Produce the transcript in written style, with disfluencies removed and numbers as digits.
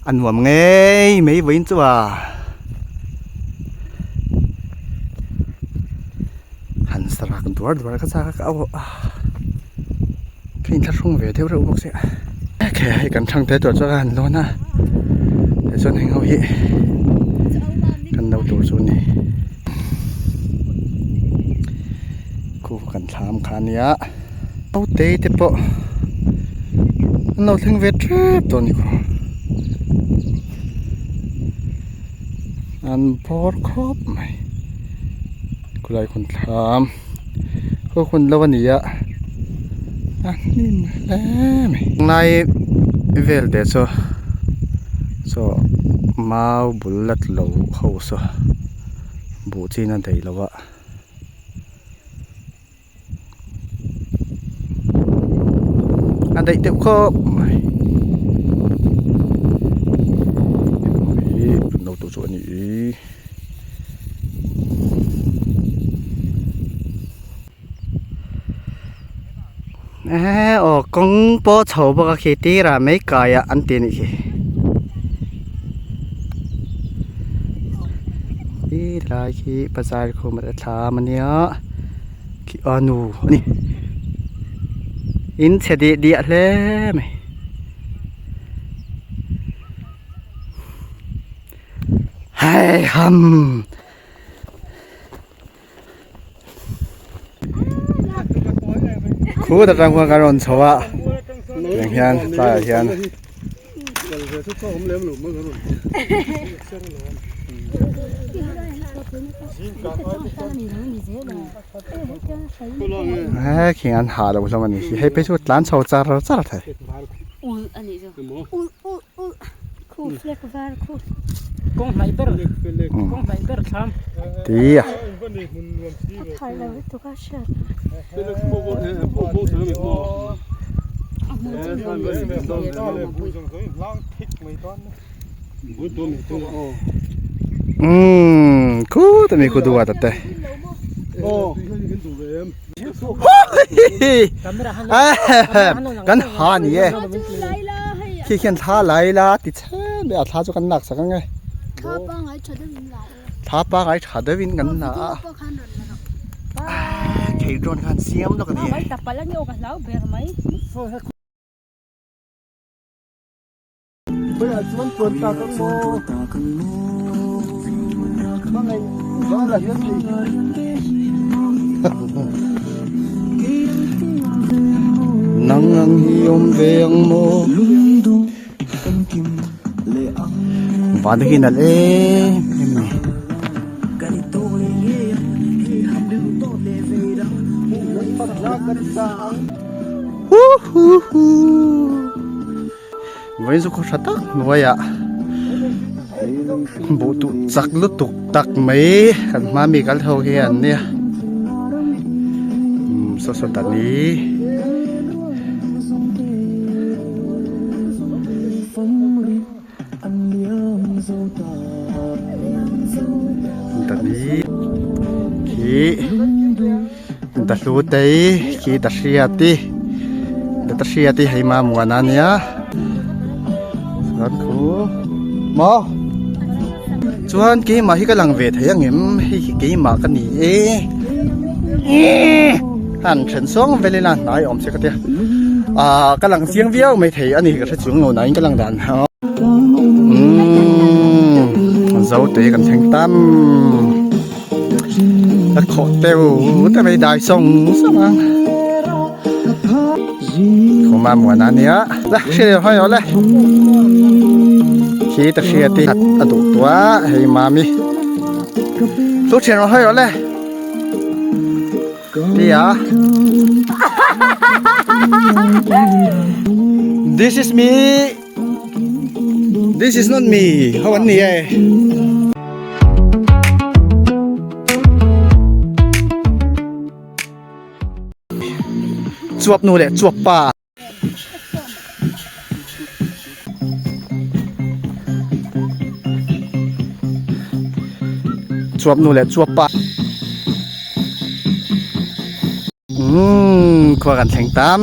A nuam ngei mai vawiin chu a han sarak duar duar ka chak a ka au a ka inthlahrung ve deuh reuh bawk sia okay hei kan thang te tur chuan a han lawn a tichuan heng ho hi kan lo tur chu a ni khu kan thlam kha a nia. Naute te pawh an lo thleng ve tep tawh a ni khaw an bawr khawp mai khulai hun thlam khaw hun lo a ni a a hnim hle mai lai vel te chu saw mau bul la tlo ho saw buh chin a daih lo a. A daih deuh khawp mai hi no tur chu a ni ih eee aw kawng pawh chho bawk a khi tirah mai kaiah an ti a nih khi ti lai khi bazar khum a thlam a nia. Khi a nu a ni in chhe dih diah hle mai hei ham khu ta tang khuan kan rawn chho a tiang hian tlaiah hian. He khing an ha lo hlawm a ni hi hei phei chu tlan chho char char thei. Ti a. Umm khut ami khu duat a te kan ha a ni e khi khian thla lai la ti chhem mai a thla chu kan lak sak ang e thla pangai tha deuhin kan la a thei dawn khan siam lawk a ni e. Nang ang hi awm ve ang maw Van te khi nalh em em a ni. Vawiin chu khaw tha tak hnuaiah buh tuh chak lutuk tak mai kan hma mi kal ho hi an nia umm saw saw ta ni. Tani khi dahlu te khi dahriati dahriati hei ma muan a nia chuan khu maw chuan keimah hi ka lang ve thei ang em hei hi keimah ka ni e han then sawng vel ila hnai awm se ka tia ah ka lang chiang viau mai thei a ni ka hre chuang lo nain ka lang dan umm zote kan thleng tam a khawh teu te mai dai sawng sawng ang khuma muan a nia la hria leh hawi le khi ta hria ti a duh tua hei mami thu thian hawi le Tia. This is me. This is not me. Ho an ni e. Chuap nu leh chuap pa. Chuap nu leh chuap pa. Umm khua kan thleng tam.